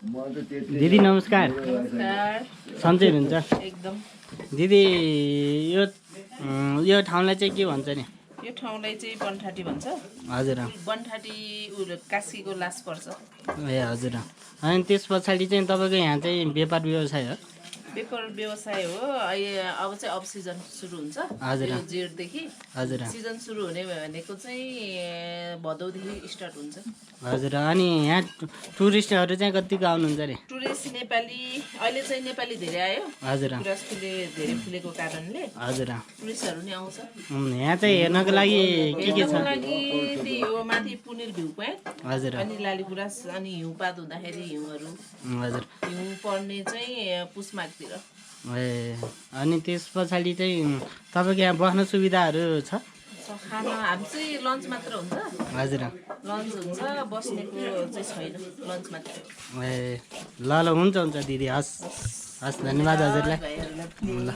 दिदी नमस्कार। नमस्कार। सन्चै हुनुहुन्छ? एकदम। दिदी यो ठाउँलाई चाहिँ के भन्छ नि? यो ठाउँलाई चाहिँ बनठाटी भन्छ। हजुर। बनठाटी काशीको लास पर्छ। ए हजुर। अनि त्यस पछाडि चाहिँ तपाईँको यहाँ चाहिँ व्यापार व्यवसाय हो? व्यापार व्यवसाय हो। अब चाहिँ अफ सिजन सुरु हुन्छ। हजुर। यो जेठदेखि हजुर। सिजन सुरु हुने भनेको चाहिँ भदौदेखि स्टार्ट हुन्छ। हजुर। अनि यहाँ टुरिस्टहरू चाहिँ कतिको आउनुहुन्छ रे? टुरिस्ट नेपाली अहिले चाहिँ नेपाली धेरै आयो। हजुर। गुराँसफुले धेरै फुलेको कारणले हजुर। टुरिस्टहरू नि आउँछ। यहाँ चाहिँ हेर्नको लागि के छ? हेर्नको लागि त्यही हो, माथि पुनिर भ्यू पोइन्ट। हजुर। अनि लालीगुराँस अनि हिउँपात हुँदाखेरि हिउँहरू। हजुर। हिउँ पर्ने चाहिँ पुस माघतिर। ए अनि त्यस पछाडि चाहिँ तपाईँको यहाँ बस्न सुविधाहरू छ? खाना हामी चाहिँ लन्च मात्र हुन्छ। हजुर। लन्च हुन्छ, बस्नेको चाहिँ छैन, लन्च मात्र। ए ल ल हुन्छ हुन्छ दिदी, हस् हस्, धन्यवाद हजुरलाई। भाइहरूलाई ल।